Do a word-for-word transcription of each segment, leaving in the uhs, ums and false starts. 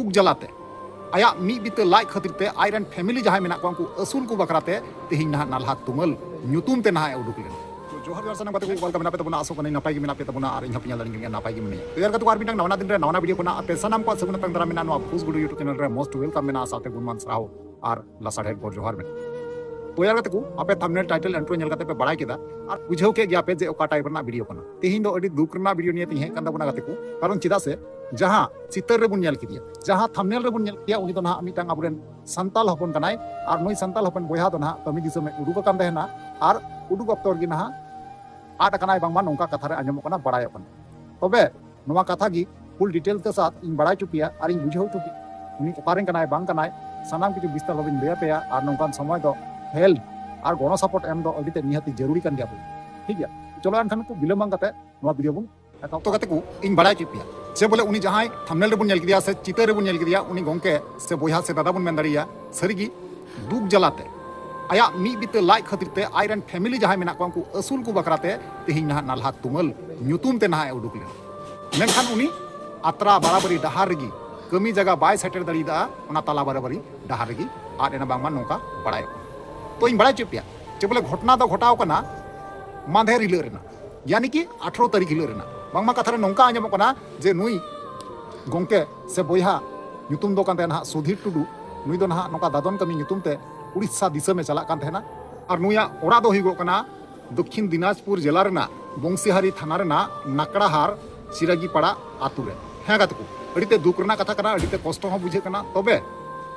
ᱫᱩᱠ ᱡᱟᱞᱟᱛᱮ ᱟᱭᱟᱜ ᱢᱤᱫ ᱵᱤᱛᱟᱹ ᱞᱟᱡ ᱠᱷᱟᱹᱛᱤᱨ ᱛᱮ ᱟᱡ ᱨᱮᱱ ᱯᱷᱮᱢᱤᱞᱤ ᱡᱟᱦᱟᱸᱭ ᱢᱮᱱᱟᱜ ᱠᱚᱣᱟ, ᱩᱱᱠᱩ ᱟᱹᱥᱩᱞ ᱠᱚ ᱵᱟᱠᱷᱨᱟ ᱛᱮ ᱛᱮᱦᱮᱧ ᱱᱟᱦᱟᱜ ᱱᱟᱞᱦᱟ ᱛᱩᱢᱟᱹᱞ ᱧᱩᱛᱩᱢ ᱛᱮ ᱱᱟᱦᱟᱜ ᱮ ᱩᱰᱩᱠ ᱞᱮᱱᱟ᱾ ᱛᱚ ᱡᱚᱦᱟᱨ ᱡᱚᱦᱟᱨ ᱥᱟᱱᱟᱢ ᱜᱟᱛᱮ ᱠᱚ, ᱚᱠᱟ ᱞᱮᱠᱟ ᱢᱮᱱᱟᱜ ᱯᱮ ᱛᱟᱵᱚᱱᱟ? ᱟᱥᱚᱜ ᱠᱟᱹᱱᱟᱹᱧ ᱱᱟᱯᱟᱭ ᱜᱮ ᱢᱮᱱᱟᱜ ᱯᱮ ᱛᱟᱵᱚᱱᱟ, ᱟᱨ ᱤᱧ ᱦᱚᱸ ᱯᱮ ᱧᱮᱞ ᱫᱟᱲᱮᱭᱟᱹᱧ ᱠᱟᱱ ᱜᱮᱭᱟ ᱱᱟᱯᱟᱭ ᱜᱮ ᱢᱮᱱᱟᱧᱟ᱾ ᱛᱚ ᱭᱟᱨ ᱜᱟᱛᱮ ᱠᱚ, ᱟᱨ ᱢᱤᱫᱴᱟᱝ ᱱᱟᱣᱟ ᱫᱤᱱ ᱨᱮ ᱱᱟᱣᱟ ᱵᱷᱤᱰᱤᱭᱳ ᱠᱷᱚᱱᱟᱜ ᱟᱯᱮ ᱥᱟᱱᱟᱢ ᱠᱚᱣᱟᱜ ᱥᱟᱹᱜᱩᱱ ᱟᱛᱟᱝ ᱫᱟᱨᱟᱢ ᱢᱮᱱᱟᱜᱼᱟ ᱱᱚᱣᱟ ᱵᱷᱩᱥ ᱜᱩᱰᱩ YouTube ᱪᱮᱱᱮᱞ ᱨᱮ᱾ ᱢᱳᱥᱴ ᱳᱭᱮᱞᱠᱟᱢ ᱢᱮᱱᱟᱜᱼᱟ, ᱥᱟᱶᱛᱮ ᱜᱩᱱᱢᱟᱱ ᱥᱟᱨᱦᱟᱣ ᱟᱨ ᱞᱟᱥᱟᱲᱦᱮᱫ ᱜᱚᱰ ᱡᱚᱦᱟᱨ ᱢᱮᱱᱟᱜᱼᱟ᱾ ᱛᱚ ᱭᱟᱨ ᱜᱟᱛᱮ ᱠᱚ, ᱟᱯᱮ ᱛᱷᱟᱢᱵᱱᱮᱞ ᱴᱟᱭᱴᱮᱞ ᱤᱱᱴᱨᱳ ᱧᱮᱞ ᱠᱟᱛᱮ ᱯᱮ ᱵᱟᱲᱟᱭ ᱠᱮᱫᱟ ᱟᱨ ᱵᱩᱡᱷᱟᱹᱣ ᱠᱮᱫ ᱜᱮᱭᱟ ᱯᱮ ᱡᱮ ᱚᱠᱟ ᱴᱟᱭᱤᱯ ᱨᱮᱱᱟᱜ ᱵᱷᱤᱰᱤᱭᱳ ᱠᱟᱱᱟ᱾ ᱛᱮᱦᱮᱧ ᱫᱚ ᱟᱹᱰᱤ ᱫᱩᱠ ᱨᱮᱱᱟᱜ ᱵᱷᱤᱰᱤᱭᱳ ᱱᱤᱭᱮ ᱛᱮᱧ ᱦᱮᱡ ᱠᱟᱱ ᱛᱟᱵᱚᱱᱟ ᱜᱟᱛᱮ ᱠᱚ, ᱠᱟᱨᱚᱱ ᱪᱮᱫᱟᱜ ᱥᱮ ᱡᱟᱦᱟᱸ ᱪᱤᱛᱟᱹᱨ ᱨᱮᱵᱚᱱ ᱧᱮᱞ ᱠᱮᱫᱮᱭᱟ, ᱡᱟᱦᱟᱸ ᱛᱷᱟᱢᱵᱱᱮᱞ ᱨᱮᱵᱚᱱ ᱧᱮᱞ ᱠᱮᱫᱮᱭᱟ, ᱩᱱᱤ ᱫᱚ ᱱᱟᱦᱟᱜ ᱢᱤᱫᱴᱟᱝ ᱟᱵᱚᱨᱮᱱ ᱥᱟᱱᱛᱟᱞ ᱦᱚᱯᱚᱱ ᱠᱟᱱᱟᱭ᱾ ᱟᱨ ᱱᱩᱭ ᱥᱟᱱᱛᱟᱞ ᱦᱚᱯᱚᱱ ᱵᱚᱭᱦᱟ ᱫᱚ ᱱᱟᱦᱟᱜ ᱠᱟᱹᱢᱤ ᱫᱤᱥᱚᱢᱮ ᱩᱰᱩᱠ ᱟᱠᱟᱱ ᱛᱟᱦᱮᱱᱟ ᱟᱨ ᱩᱰᱩᱠ ᱚᱠᱛᱚ ᱨᱮᱜᱮ ᱱᱟᱦᱟᱜ ᱟᱫ ᱟᱠᱟᱱᱟᱭ, ᱵᱟᱝᱢᱟ ᱱᱚᱝᱠᱟ ᱠᱟᱛᱷᱟ ᱨᱮ ᱟᱸᱡᱚᱢᱚᱜ ᱠᱟᱱᱟ, ᱵᱟᱲᱟᱭᱚᱜ ᱠᱟᱱᱟ᱾ ᱛᱚᱵᱮ ᱱᱚᱣᱟ ᱠᱟᱛᱷᱟ ᱜᱮ ᱯᱷᱩᱞ ᱰᱤᱴᱮᱞᱥ ᱛᱮ ᱥᱟᱛ ᱤᱧ ᱵᱟᱲᱟᱭ ᱦᱚᱪᱚ ᱯᱮᱭᱟ ᱟᱨ ᱤᱧ ᱵᱩᱡᱷᱟᱹᱣ ᱦᱚᱪᱚ ᱯᱮᱭᱟ, ᱩᱱᱤ ᱚᱠᱟᱨᱮᱱ ᱠᱟᱱᱟᱭ ᱵᱟᱝ ᱠᱟᱱᱟᱭ, ᱥᱟᱱᱟᱢ ᱠᱤᱪᱷᱩ ᱵᱤᱥᱛᱟᱨ ᱵᱷᱟᱵᱮᱧ ᱞᱟᱹᱭ ᱟᱯᱮᱭᱟ᱾ ᱟᱨ ᱱᱚᱝᱠᱟᱱ ᱥᱚᱢᱚᱭ ᱫᱚ ᱦᱮᱞᱯ ᱟᱨ ᱜᱚᱲᱚ ᱥᱟᱯᱳᱨᱴ ᱮᱢ ᱫᱚ ᱟᱹᱰᱤ ᱛᱮ ᱱᱤᱦᱟᱹᱛᱤ ᱡᱟᱹᱨᱩᱲᱤ ᱠᱟᱱ ᱜᱮᱭᱟ ᱵᱚᱞᱮ᱾ ᱴᱷᱤᱠ ᱜᱮᱭᱟ, ᱪᱚᱞᱚ ᱮᱱᱠᱷᱟᱱ ᱠᱚ ᱵᱤᱞᱚᱢ ᱵᱟᱝ ᱠᱟᱛᱮ ᱱᱚᱣᱟ ᱵᱷᱤᱰᱤᱭᱳ ᱵᱚᱱ ᱮᱛᱚᱦᱚᱵ᱾ ᱛᱚ ᱜᱟᱛᱮ ᱠᱚ, ᱤᱧ ᱵᱟᱲᱟᱭ ᱦᱚᱪᱚᱭᱮᱫ ᱯᱮᱭᱟ ᱡᱮ ᱵᱚᱞᱮ ᱩᱱᱤ ᱡᱟᱦᱟᱸᱭ ᱛᱷᱟᱢᱵᱱᱮᱞ ᱨᱮᱵᱚᱱ ᱧᱮᱞ ᱠᱮᱫᱮᱭᱟ ᱥᱮ ᱪᱤᱛᱟᱹᱨ ᱨᱮᱵᱚᱱ ᱧᱮᱞ ᱠᱮᱫᱮᱭᱟ, ᱩᱱᱤ ᱜᱚᱝᱠᱮ ᱥᱮ ᱵᱚᱭᱦᱟ ᱥᱮ ᱫᱟᱫᱟ ᱵᱚᱱ ᱢᱮᱱ ᱫᱟᱲᱮᱭᱟᱭᱟ, ᱥᱟᱹᱨᱤᱜᱮ ᱫᱩᱠ ᱡᱟᱞᱟᱛᱮ ᱟᱭᱟᱜ ᱢᱤᱫ ᱵᱤᱛᱟᱹ ᱞᱟᱡ ᱠᱷᱟᱹᱛᱤᱨ ᱛᱮ ᱟᱡ ᱨᱮᱱ ᱯᱷᱮᱢᱤᱞᱤ ᱡᱟᱦᱟᱸᱭ ᱢᱮᱱᱟᱜ ᱠᱚᱣᱟ, ᱩᱱᱠᱩ ᱟᱹᱥᱩᱞ ᱠᱚ ᱵᱟᱠᱷᱨᱟ ᱛᱮ ᱛᱮᱦᱮᱧ ᱱᱟᱦᱟᱜ ᱱᱟᱞᱦᱟ ᱛᱩᱢᱟᱹᱞ ᱧᱩᱛᱩᱢ ᱛᱮ ᱱᱟᱦᱟᱜ ᱮ ᱩᱰᱩᱠ ᱞᱮᱱᱟ᱾ ᱢᱮᱱᱠᱷᱟᱱ ᱩᱱᱤ ᱟᱛᱨᱟ ᱵᱟᱨᱟᱵᱟᱨᱤ ᱰᱟᱦᱟᱨ ᱨᱮᱜᱮ ᱠᱟᱹᱢᱤ ᱡᱟᱭᱜᱟ ᱵᱟᱭ ᱥᱮᱴᱮᱨ ᱫᱟᱲᱮᱭᱟᱫᱟ, ᱚᱱᱟ ᱛᱟᱞᱟ ᱵᱟᱨᱟᱵᱟᱨᱤ ᱰᱟᱦᱟᱨ ᱨᱮᱜᱮ ᱟᱫ ᱮᱱᱟ, ᱵᱟᱝᱢᱟ ᱱᱚᱝᱠᱟ ᱵᱟᱲᱟᱭᱚᱜ ᱠᱟᱱᱟ᱾ ᱛᱚ ᱤᱧ ᱵᱟᱲᱟᱭ ᱦᱚᱪᱚᱭᱮᱫ ᱯᱮᱭᱟ ᱡᱮ ᱵᱚᱞᱮ ᱜᱷᱚᱴᱚᱱᱟ ᱫᱚ ᱜᱷᱚᱴᱟᱣ ᱠᱟᱱᱟ ᱢᱟᱫᱷᱮᱨ ᱦᱤᱞᱳᱜ ᱨᱮᱱᱟᱜ, ᱭᱟᱱᱤ ᱠᱤ ᱟᱴᱷᱨᱚ ᱛᱟᱹᱨᱤᱠᱷ ᱦᱤᱞᱳᱜ ᱨᱮᱱᱟᱜ᱾ ᱵᱟᱝᱢᱟ ᱠᱟᱛᱷᱟ ᱨᱮ ᱱᱚᱝᱠᱟ ᱟᱸᱡᱚᱢᱚᱜ ᱠᱟᱱᱟ ᱡᱮ ᱱᱩᱭ ᱜᱚᱝᱠᱮ ᱥᱮ ᱵᱚᱭᱦᱟ, ᱧᱩᱛᱩᱢ ᱫᱚ ᱠᱟᱱ ᱛᱟᱭᱟ ᱱᱟᱦᱟᱜ ᱥᱩᱫᱷᱤᱨ ᱴᱩᱰᱩ, ᱱᱩᱭ ᱫᱚ ᱱᱟᱦᱟᱜ ᱱᱚᱝᱠᱟ ᱫᱟᱫᱚᱱ ᱠᱟᱹᱢᱤ ᱧᱩᱛᱩᱢ ᱛᱮ ᱩᱲᱤᱥᱥᱟ ᱫᱤᱥᱚᱢᱮ ᱪᱟᱞᱟᱜ ᱠᱟᱱ ᱛᱟᱦᱮᱱᱟ᱾ ᱟᱨ ᱱᱩᱭᱟᱜ ᱚᱲᱟᱜ ᱫᱚ ᱦᱩᱭᱩᱜᱚᱜ ᱠᱟᱱᱟ ᱫᱚᱠᱠᱷᱤᱱ ᱫᱤᱱᱟᱡᱽᱯᱩᱨ ᱡᱮᱞᱟ ᱨᱮᱱᱟᱜ ᱵᱚᱝᱥᱤᱦᱟᱨᱤ ᱛᱷᱟᱱᱟ ᱨᱮᱱᱟᱜ ᱱᱟᱠᱲᱟᱦᱟᱨ ᱪᱤᱨᱟᱜᱤᱯᱟᱲᱟ ᱟᱛᱳ ᱨᱮ᱾ ᱦᱮᱸ ᱜᱟᱛᱮ ᱠᱚ, ᱟᱹᱰᱤ ᱛᱮ ᱫᱩᱠ ᱨᱮᱱᱟᱜ ᱠᱟᱛᱷᱟ ᱠᱟᱱᱟ, ᱟᱹᱰᱤ ᱛᱮ ᱠᱚᱥᱴᱚ ᱦᱚᱸ ᱵᱩᱡᱷᱟᱹᱜ ᱠᱟᱱᱟ᱾ ᱛᱚᱵᱮ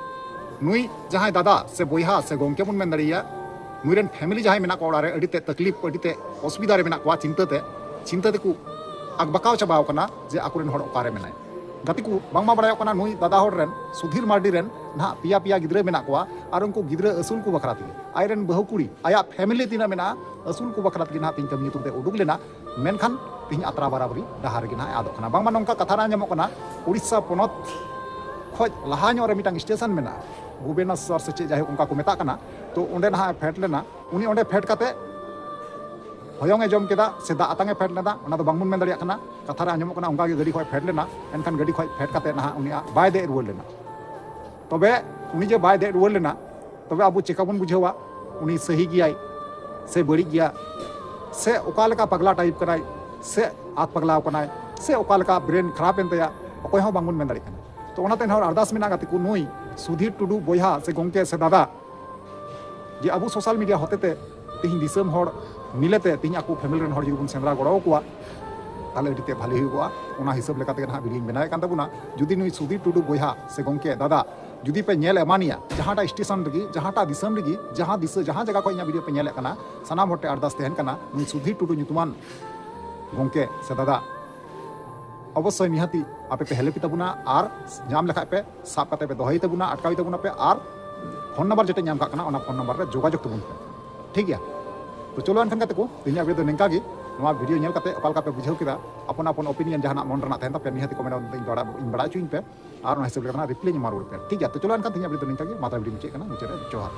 ᱱᱩᱭ ᱡᱟᱦᱟᱸᱭ ᱫᱟᱫᱟ ᱥᱮ ᱵᱚᱭᱦᱟ ᱥᱮ ᱜᱚᱝᱠᱮ ᱵᱚᱱ ᱢᱮᱱ ᱫᱟᱲᱮᱭᱟᱭᱟ, ᱱᱩᱭ ᱨᱮᱱ ᱯᱷᱮᱢᱤᱞᱤ ᱡᱟᱦᱟᱸᱭ ᱢᱮᱱᱟᱜ ᱠᱚᱣᱟ ᱚᱲᱟᱜ ᱨᱮ, ᱟᱹᱰᱤ ᱛᱮ ᱛᱟᱠᱞᱤᱯ, ᱟᱹᱰᱤ ᱛᱮ ᱚᱥᱩᱵᱤᱫᱷᱟ ᱨᱮ ᱢᱮᱱᱟᱜ ᱠᱚᱣᱟ, ᱪᱤᱱᱛᱟᱹ ᱛᱮ, ᱪᱤᱱᱛᱟᱹ ᱛᱮᱠᱚ ᱟᱠᱵᱟᱠᱟᱣ ᱪᱟᱵᱟᱣ ᱠᱟᱱᱟ ᱡᱮ ᱟᱠᱚᱨᱮᱱ ᱦᱚᱲ ᱚᱠᱟᱨᱮ ᱢᱮᱱᱟᱭ᱾ ᱜᱟᱛᱮ ᱠᱚ, ᱵᱟᱝᱢᱟ ᱵᱟᱲᱟᱭᱚᱜ ᱠᱟᱱᱟ ᱱᱩᱭ ᱫᱟᱫᱟ ᱦᱚᱲ ᱨᱮᱱ, ᱥᱩᱫᱷᱤᱨ ᱢᱟᱨᱰᱤ ᱨᱮᱱ ᱱᱟᱦᱟᱜ ᱯᱮᱭᱟ ᱯᱮᱭᱟ ᱜᱤᱫᱽᱨᱟᱹ ᱢᱮᱱᱟᱜ ᱠᱚᱣᱟ, ᱟᱨ ᱩᱱᱠᱩ ᱜᱤᱫᱽᱨᱟᱹ ᱟᱹᱥᱩᱞ ᱠᱚ ᱵᱟᱠᱷᱨᱟ ᱛᱮᱜᱮ, ᱟᱡ ᱨᱮᱱ ᱵᱟᱹᱦᱩ ᱠᱩᱲᱤ, ᱟᱭᱟᱜ ᱯᱷᱮᱢᱤᱞᱤ ᱛᱤᱱᱟᱹᱜ ᱢᱮᱱᱟᱜᱼᱟ, ᱟᱹᱥᱩᱞ ᱠᱚ ᱵᱟᱠᱷᱨᱟ ᱛᱮᱜᱮ ᱱᱟᱦᱟᱜ ᱛᱮᱦᱮᱧ ᱠᱟᱹᱢᱤ ᱧᱩᱛᱩᱢ ᱛᱮ ᱩᱰᱩᱠ ᱞᱮᱱᱟ᱾ ᱢᱮᱱᱠᱷᱟᱱ ᱛᱮᱦᱮᱧ ᱟᱛᱨᱟ ᱵᱟᱨᱟᱵᱟᱨᱤ ᱰᱟᱦᱟᱨ ᱨᱮᱜᱮ ᱱᱟᱦᱟᱜ ᱮ ᱟᱫᱚᱜ ᱠᱟᱱᱟ᱾ ᱵᱟᱝᱢᱟ ᱱᱚᱝᱠᱟ ᱠᱟᱛᱷᱟ ᱨᱮ ᱟᱸᱡᱚᱢᱚᱜ ᱠᱟᱱᱟ, ᱩᱲᱤᱥᱥᱟ ᱯᱚᱱᱚᱛ ᱠᱷᱚᱡ ᱞᱟᱦᱟ ᱧᱚᱜ ᱨᱮ ᱢᱤᱫᱴᱟᱝ ᱥᱴᱮᱥᱚᱱ ᱢᱮᱱᱟᱜᱼᱟ, ᱵᱷᱩᱵᱮᱱᱮᱥᱥᱚᱨ ᱥᱮ ᱪᱮᱫ, ᱡᱟᱭᱦᱳᱠ ᱚᱱᱠᱟ ᱠᱚ ᱢᱮᱛᱟᱜ ᱠᱟᱱᱟ᱾ ᱛᱚ ᱚᱸᱰᱮ ᱱᱟᱦᱟᱜ ᱮ ᱯᱷᱮᱰ ᱞᱮᱱᱟ᱾ ᱩᱱᱤ ᱚᱸᱰᱮ ᱯᱷᱮᱰ ᱠᱟᱛᱮ ᱦᱚᱭᱚᱝ ᱮ ᱡᱚᱢ ᱠᱮᱫᱟ ᱥᱮ ᱫᱟᱜ ᱟᱛᱟᱝ ᱮ ᱯᱷᱮᱰ ᱞᱮᱫᱟ, ᱚᱱᱟ ᱫᱚ ᱵᱟᱝᱵᱚᱱ ᱢᱮᱱ ᱫᱟᱲᱮᱭᱟᱜ ᱠᱟᱱᱟ᱾ ᱠᱟᱛᱷᱟ ᱨᱮ ᱟᱸᱡᱚᱢᱚᱜ ᱠᱟᱱᱟ ᱚᱱᱠᱟ ᱜᱮ ᱜᱟᱹᱰᱤ ᱠᱷᱚᱱ ᱯᱷᱮᱰ ᱞᱮᱱᱟ, ᱮᱱᱠᱷᱟᱱ ᱜᱟᱹᱰᱤ ᱠᱷᱚᱱ ᱯᱷᱮᱰ ᱠᱟᱛᱮ ᱱᱟᱦᱟᱜ ᱩᱱᱤᱭᱟᱜ ᱵᱟᱭ ᱫᱮᱡ ᱨᱩᱣᱟᱹᱲ ᱞᱮᱱᱟ᱾ ᱛᱚᱵᱮ ᱩᱱᱤ ᱡᱮ ᱵᱟᱭ ᱫᱮᱡ ᱨᱩᱣᱟᱹᱲ ᱞᱮᱱᱟ, ᱛᱚᱵᱮ ᱟᱵᱚ ᱪᱮᱠᱟ ᱵᱚᱱ ᱵᱩᱡᱷᱟᱹᱣᱟ ᱩᱱᱤ ᱥᱟᱹᱦᱤ ᱜᱮᱭᱟᱭ ᱥᱮ ᱵᱟᱹᱲᱤᱡ ᱜᱮᱭᱟ, ᱥᱮ ᱚᱠᱟ ᱞᱮᱠᱟ ᱯᱟᱜᱽᱞᱟ ᱴᱟᱭᱤᱯ ᱠᱟᱱᱟᱭ, ᱥᱮ ᱟᱛ ᱯᱟᱜᱽᱞᱟᱣ ᱠᱟᱱᱟᱭ, ᱥᱮ ᱚᱠᱟ ᱞᱮᱠᱟ ᱵᱨᱮᱱ ᱠᱷᱟᱨᱟᱯ ᱮᱱ ᱛᱟᱭᱟ, ᱚᱠᱚᱭ ᱦᱚᱸ ᱵᱟᱝᱵᱚᱱ ᱢᱮᱱ ᱫᱟᱲᱮᱭᱟᱜ ᱠᱟᱱᱟ᱾ ᱛᱚ ᱚᱱᱟᱛᱮ ᱮᱱᱦᱚᱸ ᱟᱨᱫᱟᱥ ᱢᱮᱱᱟᱜ ᱜᱟᱛᱮ ᱠᱚ, ᱱᱩᱭ ᱥᱩᱫᱷᱤᱨ ᱴᱩᱰᱩ ᱵᱚᱭᱦᱟ ᱥᱮ ᱜᱚᱢᱠᱮ ᱥᱮ ᱫᱟᱫᱟ, ᱡᱮ ᱟᱵᱚ ᱥᱳᱥᱟᱞ ᱢᱤᱰᱤᱭᱟ ᱦᱚᱛᱮᱛᱮ ᱛᱮᱦᱮᱧ ᱫᱤᱥᱚᱢ ᱦᱚᱲ ᱢᱤᱞᱮᱛᱮ ᱛᱮᱦᱮᱧ ᱟᱠᱚ ᱯᱷᱮᱢᱤᱞᱤ ᱨᱮᱱ ᱦᱚᱲ ᱡᱩᱫᱤ ᱵᱚᱱ ᱥᱮᱸᱫᱽᱨᱟ ᱜᱚᱲᱚ ᱟᱠᱚᱣᱟ, ᱛᱟᱦᱚᱞᱮ ᱟᱹᱰᱤ ᱛᱮᱫ ᱵᱷᱟᱞᱮ ᱦᱩᱭᱩᱜᱚᱜᱼᱟ᱾ ᱚᱱᱟ ᱦᱤᱥᱟᱹᱵ ᱞᱮᱠᱟ ᱛᱮᱜᱮ ᱱᱟᱦᱟᱜ ᱵᱷᱤᱰᱤᱭᱳᱧ ᱵᱮᱱᱟᱣᱮᱫ ᱠᱟᱱ ᱛᱟᱵᱚᱱᱟ᱾ ᱡᱩᱫᱤ ᱱᱩᱭ ᱥᱩᱫᱷᱤᱨ ᱴᱩᱰᱩ ᱵᱚᱭᱦᱟ ᱥᱮ ᱜᱚᱢᱠᱮ ᱫᱟᱫᱟ ᱡᱩᱫᱤ ᱯᱮ ᱧᱮᱞ ᱮᱢᱟᱱᱤᱭᱟ ᱡᱟᱦᱟᱸᱴᱟᱜ ᱥᱴᱮᱥᱚᱱ ᱨᱮᱜᱮ, ᱡᱟᱦᱟᱸᱴᱟᱜ ᱫᱤᱥᱚᱢ ᱨᱮᱜᱮ, ᱡᱟᱦᱟᱸ ᱫᱤᱥᱟᱹ, ᱡᱟᱦᱟᱸ ᱡᱟᱭᱜᱟ ᱠᱷᱚᱱ ᱤᱧᱟᱹᱜ ᱵᱷᱤᱰᱤᱭᱳ ᱯᱮ ᱧᱮᱞᱮᱫ ᱠᱟᱱᱟ, ᱥᱟᱱᱟᱢ ᱦᱚᱲ ᱴᱷᱮᱱ ᱟᱨᱫᱟᱥ ᱛᱟᱦᱮᱱ ᱠᱟᱱᱟ, ᱱᱩᱭ ᱥᱩᱫᱷᱤᱨ ᱴᱩᱰᱩ ᱧᱩᱛᱩᱢᱟᱱ ᱜᱚᱢᱠᱮ ᱥᱮ ᱫᱟᱫᱟ ᱚᱵᱚᱥᱥᱳᱭ ᱱᱤᱦᱟᱹᱛᱤ ᱟᱯᱮ ᱯᱮ ᱦᱮᱞᱯ ᱛᱟᱵᱚᱱᱟ, ᱟᱨ ᱧᱟᱢ ᱞᱮᱠᱷᱟᱡ ᱯᱮ ᱥᱟᱵ ᱠᱟᱛᱮ ᱯᱮ ᱫᱚᱦᱚᱭ ᱛᱟᱵᱚᱱᱟ, ᱟᱴᱠᱟᱣ ᱛᱟᱵᱚᱱᱟ ᱯᱮ, ᱟᱨ ᱯᱷᱳᱱ ᱱᱟᱢᱵᱟᱨ ᱡᱮᱴᱟ ᱧᱟᱢ ᱠᱟᱜ ᱠᱟᱱᱟ, ᱚᱱᱟ ᱯᱷᱳᱱ ᱱᱟᱢᱵᱟᱨ ᱨᱮ ᱡᱳᱜᱟᱡᱳᱜᱽ ᱛᱟᱵᱚᱱ ᱯᱮ᱾ ᱴᱷᱤᱠ ᱜᱮᱭᱟ? ᱛᱚ ᱪᱚᱞᱚ ᱮᱱᱠᱷᱟᱱ ᱜᱟᱛᱮ ᱠᱚ, ᱛᱮᱦᱮᱧᱟᱜ ᱵᱷᱤᱰᱤᱭᱳ ᱫᱚ ᱱᱤᱝᱠᱟ ᱜᱮ᱾ ᱱᱚᱣᱟ ᱵᱷᱤᱰᱤᱭᱳ ᱧᱮᱞ ᱠᱟᱛᱮ ᱚᱠᱟ ᱞᱮᱠᱟ ᱯᱮ ᱵᱩᱡᱷᱟᱹᱣ ᱠᱮᱫᱟ, ᱟᱯᱚᱱ ᱟᱯᱚᱱ ᱚᱯᱤᱱᱤᱭᱚᱱ ᱡᱟᱦᱟᱱᱟᱜ ᱢᱚᱱ ᱨᱮᱱᱟᱜ ᱛᱟᱦᱮᱱ ᱛᱟᱯᱮᱭᱟ, ᱱᱤᱦᱟᱹᱛ ᱠᱚᱢᱮᱱᱴ ᱤᱧ ᱵᱟᱲᱟᱭ, ᱤᱧ ᱵᱟᱲᱟᱭ ᱦᱚᱪᱚᱧ ᱯᱮ, ᱟᱨ ᱚᱱᱟ ᱦᱤᱥᱟᱹᱵ ᱞᱮᱠᱟᱱᱟᱜ ᱨᱤᱯᱞᱟᱭ ᱤᱧ ᱮᱢᱟ ᱨᱩᱣᱟᱹᱲ ᱯᱮ᱾ ᱴᱷᱤᱠ ᱜᱮᱭᱟ? ᱛᱚ ᱪᱚᱞᱚ ᱮᱱᱠᱷᱟᱱ ᱛᱮᱦᱮᱧᱟᱜ ᱵᱷᱤᱰᱤᱭᱳ ᱫᱚ ᱱᱤᱝᱠᱟ ᱜᱮ, ᱢᱟ ᱛᱟᱦᱞᱮ ᱵᱷᱤᱰᱤᱭᱳ ᱢᱩᱪᱟᱹᱫ ᱨᱮ ᱡᱚᱦᱟᱨ᱾